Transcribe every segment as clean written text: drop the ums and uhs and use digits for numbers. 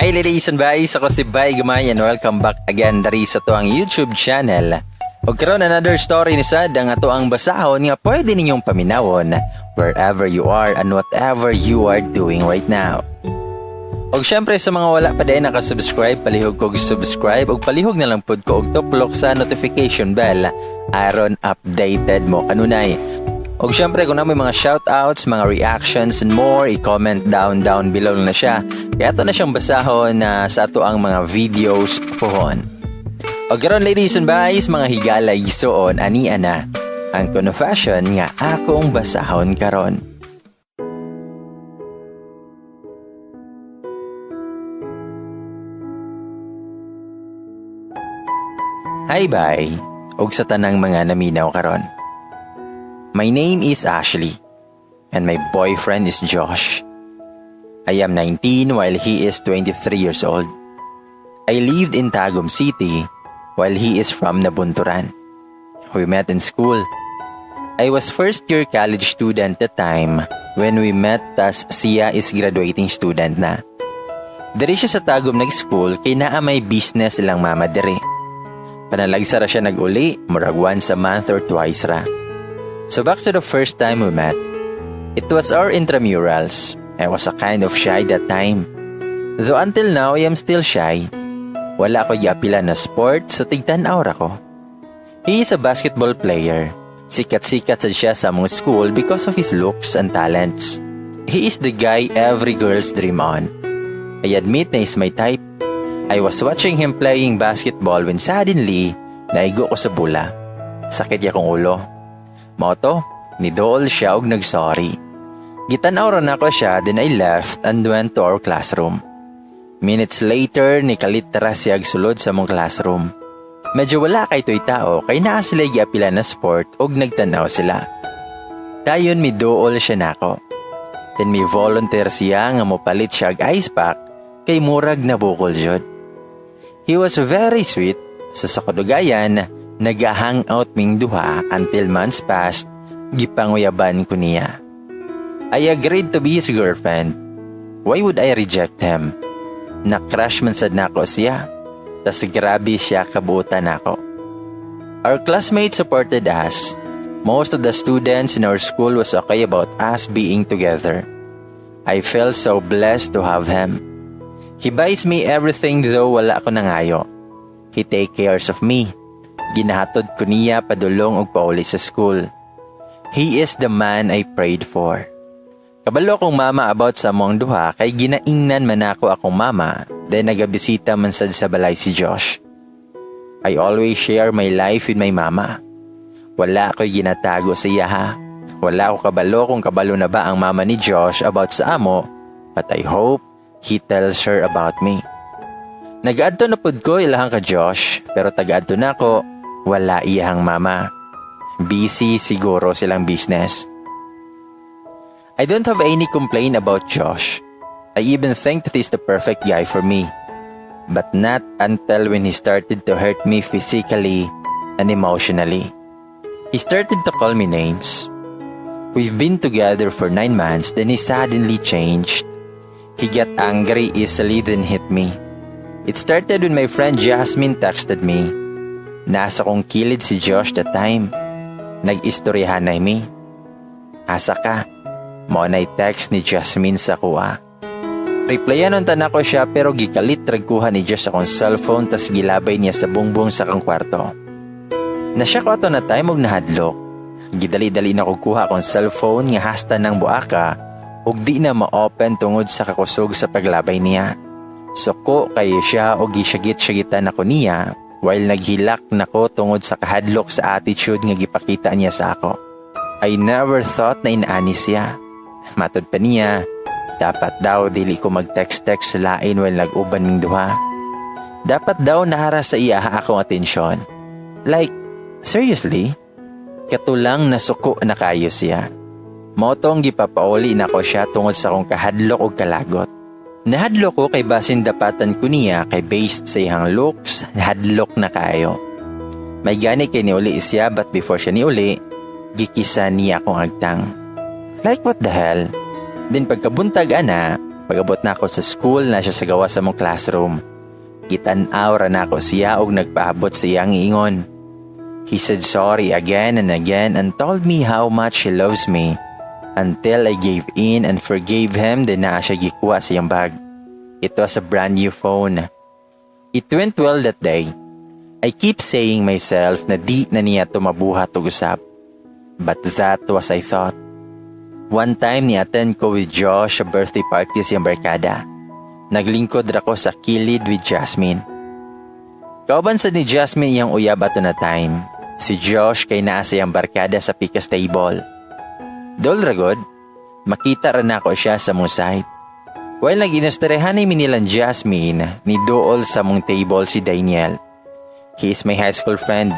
Hi, ladies and guys, ako si Bay Gamay and welcome back again dari sa atoang YouTube channel. Og karon, another story ni sad ang atoang basahon nga pwede ninyong paminawon wherever you are and whatever you are doing right now. Og syempre, sa mga wala pa din nakasubscribe, palihog kog subscribe og palihog na lang pud ko og tuplok sa notification bell aron updated mo kanunay. Og syempre, kung naa may mga shoutouts, mga reactions and more, i-comment down down below na siya. Kay ato na siyang basahon na sa atoang mga videos pohon. Og karon, ladies and guys, mga higala, igsuon, ani ana ang confession nga akong basahon karon. Hi, bye, og sa tanang mga naminaw karon. My name is Ashley and my boyfriend is Josh. I am 19 while he is 23 years old. I lived in Tagum City while he is from Nabunturan. We met in school. I was first year college student the time when we met, tas siya is graduating student na. Diri siya sa Tagum nag-school kay naa may business ilang mama diri. Panalagsa ra siya nag-uli, murag once a month or twice ra. So back to the first time we met. It was our intramurals. I was a kind of shy that time. Though until now, I am still shy. Wala ko giapila na sport, so tigtan-aw ra ko. He is a basketball player. Sikat-sikat sad siya sa among school because of his looks and talents. He is the guy every girl's dream on. I admit na he's my type. I was watching him playing basketball when suddenly, naigo ko sa bola. Sakit ya akong ulo. Mao to, nidool siya og nagsorry. Gitanaw ra nako siya, then I left and went to our classroom. Minutes later, nikalit ra siya sulod sa among classroom. Medyo wala kay to'y tao kay naa sila giapila na sport og nagtanaw sila. Dayon miduol siya nako. Then mi volunteer siya nga mopalit siya og ice pack kay murag nabukol jud. He was very sweet, so sa kadugayan, nag-hangout ming duha until months passed, gipanguyaban ko niya. I agreed to be his girlfriend. Why would I reject him? Na-crush man sad nako siya. Tas grabe siya kabuotan nako. Our classmates supported us. Most of the students in our school was okay about us being together. I felt so blessed to have him. He buys me everything though wala ko nangayo. He take cares of me. Ginahatod ko niya padulong og pauli sa school. He is the man I prayed for. Kabalo akong mama about sa among duha kay ginaingnan man ako akong mama, then nagabisita man sad sa balay si Josh. I always share my life with my mama. Wala ako'y ginatago sa iya ha. Wala ako kabalo kung kabalo na ba ang mama ni Josh about sa amo, but I hope he tells her about me. Nag-adto na pud ko ilahang ka Josh, pero taga-adto na ako, wala iyahang mama. Busy siguro silang business. I don't have any complaint about Josh. I even think that he's the perfect guy for me. But not until when he started to hurt me physically and emotionally. He started to call me names. We've been together for 9 months, then he suddenly changed. He got angry easily, then hit me. It started when my friend Jasmine texted me. Nasa kong kilid si Josh that time. Nag-istoryahan na mi. "Asa ka?" Mao na text ni Jasmine sa akoa. Replyan unta nako siya pero gikalit rag kuha ni Josh akong cellphone tas gilabay niya sa bungbong sa akong kwarto. Na-shock ko ato na time og nahadlok. Gidali-dali na ko kuha akong cellphone nga hasta ng buaka ug di na ma-open tungod sa kakusog sa paglabay niya. Suko kayo siya og gisyagit-syagitan ako niya while naghilak nako tungod sa kahadlok sa attitude nga gipakita niya sa ako. I never thought na inaani siya. Matod pa niya, dapat daw dili ko mag-text-text lain while nag-uban ming duha. Dapat daw naa ra sa iya akong atensyon. Like, seriously? Katulang nasuko na kayo siya. Mao tong gipapauli nako siya tungod sa akong kahadlok og kalagot. Nahadlok ko kay basin dapatan ko niya kay based sa iyang looks, nahadlok na kayo. May gani kay niuli siya, but before siya niuli, gikisa niya akong agtang. Like, what the hell? Then pagkabuntag ana, Pag-abot nako sa school, naa siya sa gawas sa among classroom. Gitan-aw ra nako siya og nagpaabot sa iyang ingon. He said sorry again and again and told me how much he loves me until I gave in and forgave him, then naa siya gikuha sa iyang bag. It was a brand new phone. It went well that day. I keep saying myself na di na niya to mabuhat og usab. But that was I thought. One time, ni-attend ko with Josh sa birthday party sa iyang barkada. Naglingkod ra ko sa kilid with Jasmine. Kauban sa ni Jasmine iyang uyab ato na time. Si Josh kay naa sa iyang barkada sa pikas table. Dol ragod, makita ra nako siya sa among side. While nag-inustarehan ni nilang Jasmine, ni duol sa among table si Daniel. He is my high school friend.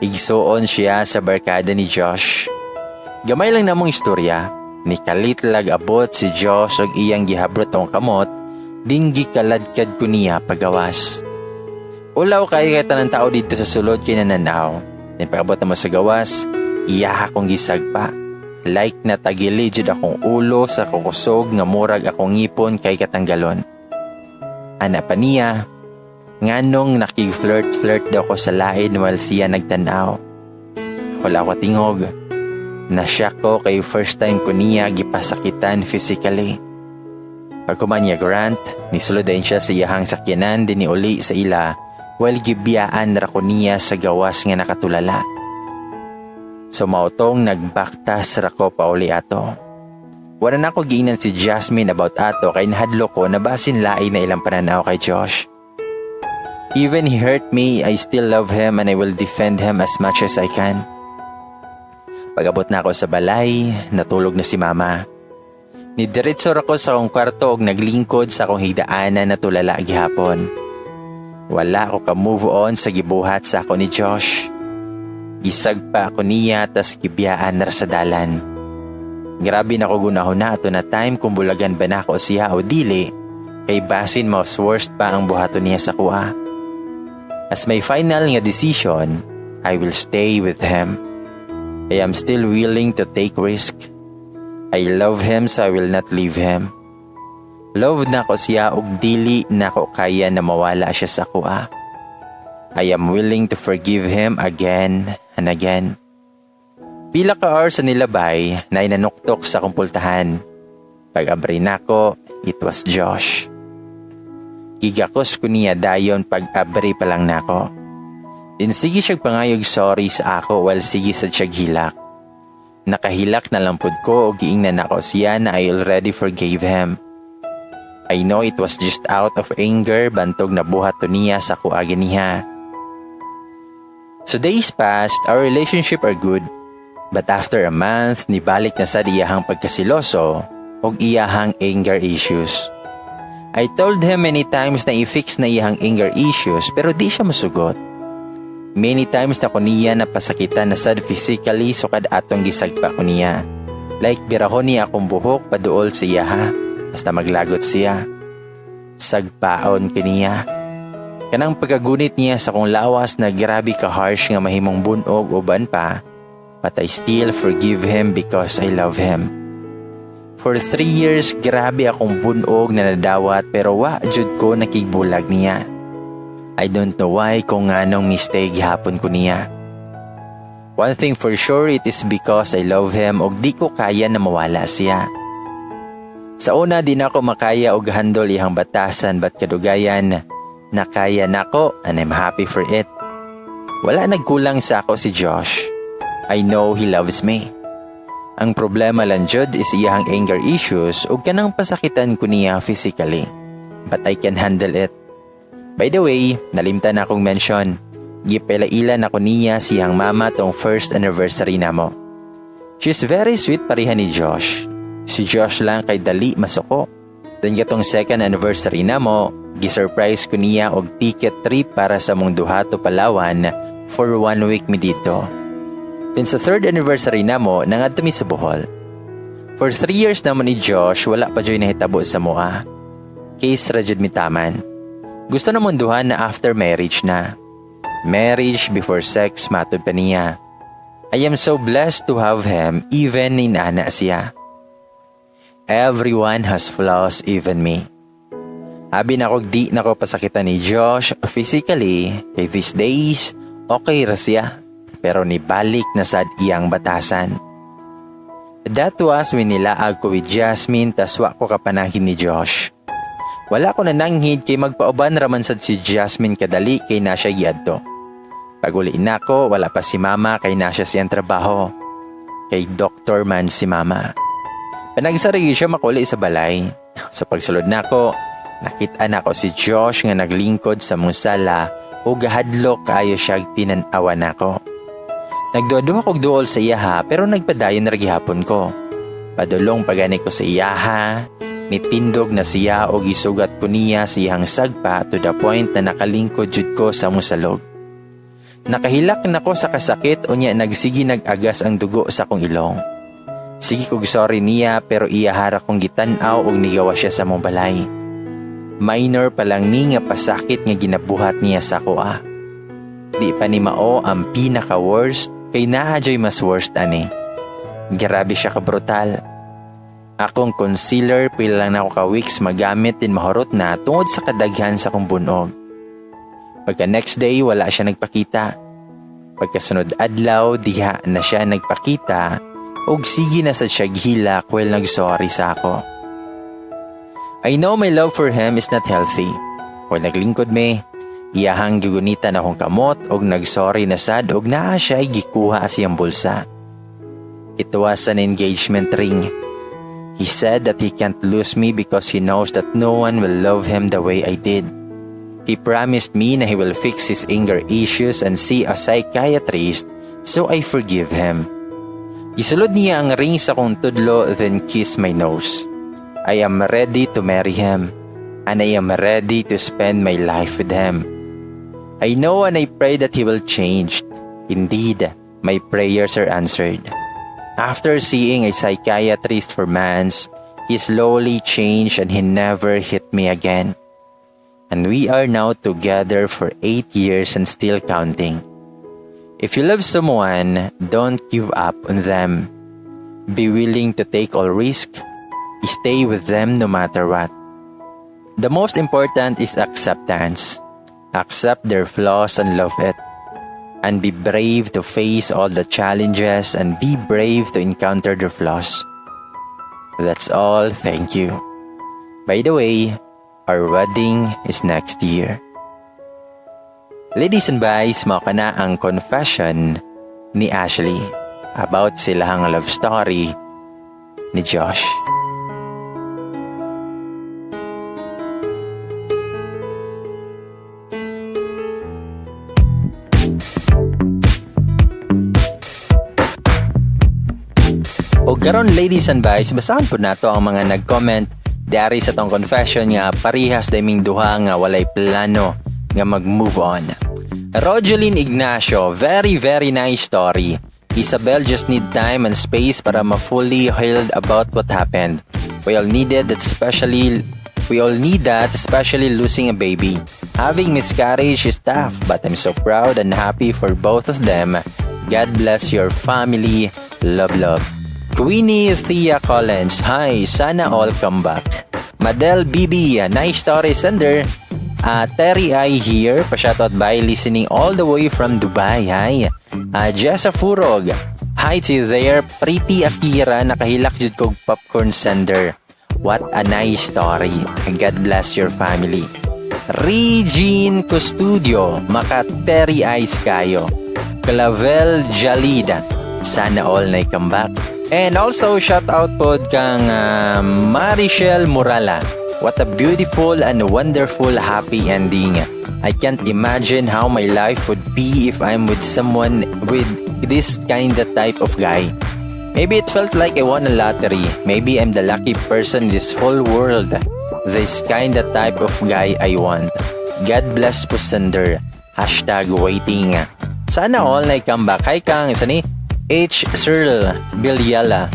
Igsuon siya sa barkada ni Josh. Gamay lang namong istorya. Ni kalit lag abot si Josh og iyang gihabrot ang kamot, din gikaladkad ko niya pagawas. Ulaw kay kay tanan tao dito sa sulod kay nananaw. Then pag-abot namo sa gawas, iya akong gisagpa. Like na tagili jud akong ulo sa kukusog nga murag akong ngipon kay katanggalon. Ana pa niya, nganong nakig-flirt-flirt daw ko sa lain while siya nagtanaw. Wala ko tingog. Nasyak ko kay first time ko niya gipasakitan physically. Pagkuman niya grant, nisulod din siya sa iyahang sakyanan din uli sa ila while gibiyaan ra ko niya sa gawas nga nakatulala. So mautong nagbaktas ra ko pauli ato. Wala na ako giingnan si Jasmine about ato kay nahadlo ko na basin lain na ilang pananaw kay Josh. Even he hurt me, I still love him and I will defend him as much as I can. Pag-abot na ako sa balay, natulog na si Mama. Nidiretso ra ko sa akong kwarto og naglingkod sa akong higdaanan na tulala gihapon. Wala ko ka move on sa gibuhat sa ako ni Josh. Gisagpa ako niya tas gibiyaan ra sa dalan. Grabe na ko gunahon ato na time kung bulagan ba nako siya o dili, kay basin mas worst pa ang buhaton niya sa akoa. As my final nga decision, I will stay with him. I am still willing to take risk. I love him, so I will not leave him. Love nako siya ug dili nako kaya na mawala siya sa akoa. I am willing to forgive him again and again. Pila ka hours sa nilabay na inanuktok sa akong pultahan. Pag-abri nako, it was Josh. Gigakos ko niya dayon pag-abri pa lang nako. Then sige siya pangayog sorry sa ako while sige sa siya hilak. Nakahilak na lang pud ko og giingnan nako siya na I already forgave him. I know it was just out of anger bantog nabuhat to niya sa akoa ganiha. So days passed, our relationship are good. But after a month, nibalik na sa iyahang pagkasiloso og iyahang anger issues. I told him many times na i-fix na iyahang anger issues, pero di siya masugot. Many times na ko niya napasakitan na sad physically sukad atong gisagpa ko niya. Like birahon niya akong buhok paduol sa iya ha, basta maglagot siya. Sagpaon ko niya. Kanang pagkagunit niya sa kong lawas na grabe ka harsh nga mahimong bunog uban pa, but I still forgive him because I love him. For 3 years, grabe akong bunog na nadawat pero wa jud ko nakigbulag niya. I don't know why kung nganong mistake gihapon ko niya. One thing for sure, it is because I love him og di ko kaya na mawala siya. Sa una, di na ako makaya og handle iyang batasan, but kadugayan, nakaya nako and I'm happy for it. Wala nagkulang sa ako si Josh. I know he loves me. Ang problema lang jud is iyang anger issues ug kanang pasakitan ko niya physically. But I can handle it. By the way, nalimtan na akong mention. Gipelailan ako niya siyang mama tong first anniversary namo. She's very sweet, pareha ni Josh. Si Josh lang kay dali masuko. Then katong second anniversary namo, gisurprise ko niya og ticket trip para sa mong duha to Palawan for one week mi dito. Then sa third anniversary namo, nangadto mi sa Bohol. For 3 years naman ni Josh, wala pa joy nahitabo sa amoa. Case ra jud mi taman. Gusto namon duha na after marriage na. Marriage before sex, matod pa niya. I am so blessed to have him even inana siya. Everyone has flaws, even me. Abi nako di nako pasakitan ni Josh physically kay these days okay ra siya, pero nibalik na sad iyang batasan. That was when nilaag ko with Jasmine, tas wa ko kapananghid ni Josh. Wala ko nananghid kay magpauban raman sad si Jasmine kadali kay na siya giadto. Pag-uli nako, wala pa si Mama kay na siya siyang trabaho. Kay doktor man si Mama. Panagsa ra siya makuli sa balay. Sa pagsulod nako, nakita nako si Josh nga naglingkod sa among sala ug gahadlok kaayo siya tinan-awa nako. Nagduha-duha kog duol sa iyaha pero nagpadayon na gihapon ko. Padulong pagani ko sa iyaha, nitindog na siya og gisugat ko niya sa iyang sagpa to the point na nakalingkod jud ko sa among salog. Nakahilak na ko sa kasakit unya nagsigi nag-agas ang dugo sa akong ilong. Sige kog sorry niya pero iyahara kong gitan-aw og nigawa siya sa among balay. Minor pa lang ni nga pasakit nga ginabuhat niya sa akoa. Di pa ni mao ang pinaka worst kay naa joy mas worst ani. Grabe siya ka brutal. Akong concealer, pila lang nako ka weeks magamit din mahurot na tungod sa kadaghan sa akong bunog. Pagka next day, wala siya nagpakita. Pagkasunod adlaw, diha na siya nagpakita ug sige na sad siya gihilak while nagsorry sa ako. I know my love for him is not healthy. While naglingkod me, iyahang gigunitan akong kamot og nagsorry na sad og naa siya gikuha sa iyang bulsa. It was an engagement ring. He said that he can't lose me because he knows that no one will love him the way I did. He promised me na he will fix his anger issues and see a psychiatrist, so I forgive him. Gisulod niya ang ring sa kong tudlo, then kiss my nose. I am ready to marry him and I am ready to spend my life with him. I know and I pray that he will change. Indeed, my prayers are answered. After seeing a psychiatrist for months, he slowly changed and he never hit me again. And we are now together for 8 years and still counting. If you love someone, don't give up on them. Be willing to take all risk. Stay with them no matter what. The most important is acceptance. Accept their flaws and love it. And be brave to face all the challenges and be brave to encounter their flaws. That's all. Thank you. By the way, our wedding is next year. Ladies and guys, mao kana ang confession ni Ashley about silahang love story ni Josh. O karon, ladies and guys, basahan po nato ang mga nag-comment dari sa tong confession nga parihas daming duha nga walay plano nga mag-move on. Rogeline Ignacio, "Very very nice story. Isabel just need time and space para ma-fully healed about what happened. We all need that, especially losing a baby. Having miscarriage is tough, but I'm so proud and happy for both of them. God bless your family. Love, love." Queenie Thea Collins, "Hi, sana all come back." Madel BB, "Nice story, sender." Terry I here, pa-shoutout by listening all the way from Dubai. Hi. Jessa Furog, "Hi to you there, Pretty Akira, nakahilak jud kog popcorn sender. What a nice story. God bless your family." Regine Custudio, "Maka Terry Eyes kayo." Clavel Jalida, "Sana all na come back." And also, shout out po kang Marichelle Murala. "What a beautiful and wonderful happy ending. I can't imagine how my life would be if I'm with someone with this kind of type of guy. Maybe it felt like I won a lottery. Maybe I'm the lucky person in this whole world. This kind of type of guy I want. God bless po, sender. #waiting." Sana all na come back. Hi kang, isa ni H. Searle Bilyala.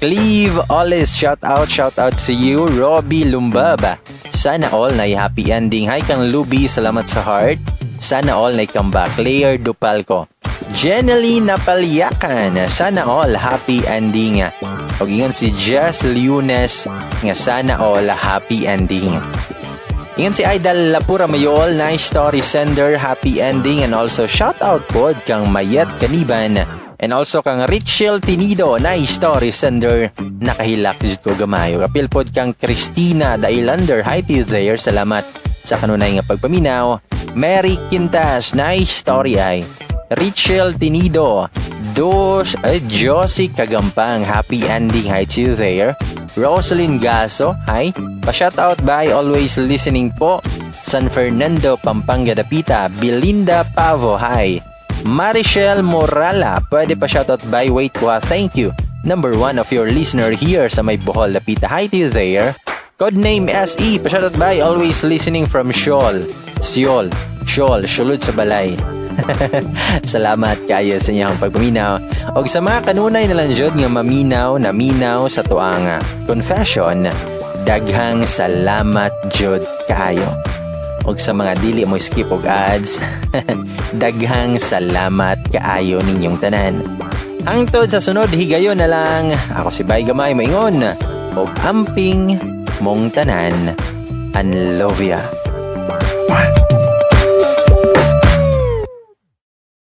Cleve Olis, shout out to you. Robbie Lumbaba. "Sana all na happy ending." Hi kang Luby, salamat sa heart. "Sana all na come back." Layer Dupalco. Jenely Napalyakan, sana all happy ending. Og ingon si Jess Lunes nga sana all happy ending. Ingon si Idol Lapura Mayol, nice story sender, happy ending, and also shout out pod kang Mayet Kaniban and also kang Richel Tinido, nice story sender, nakahilak jud ko gamayo. Kapil pod kang Christina Dailander, hi to you there, salamat sa kanunay nga pagpaminaw. Mary Quintas, nice story ay. Richel Tinido, Dos, Josie Kagampang, happy ending, hi to you there. Rosalyn Gaso, hi. Pa-shoutout by always listening po. San Fernando, Pampanga, Dapita. Belinda Pavo, hi. Marichelle Morala, pwede pa shoutout by wait ko ha, thank you. Number one of your listener here sa may Bohol, Dapita. Hi to you there. Codename SE, pa-shoutout by always listening from Seoul. Seoul, Seoul, Sulod sa balay. Salamat kayo sa inyong pagpaminaw. Og sa mga kanunay na lang jud nga maminaw, naminaw sa tuang confession, daghang salamat jud kaayo. Og sa mga dili mo skip og ads, daghang salamat kaayo ninyong tanan. Hangtod sa sunod higayon na lang. Ako si Bay Gamay maingon og amping mong tanan. Anlovia. One.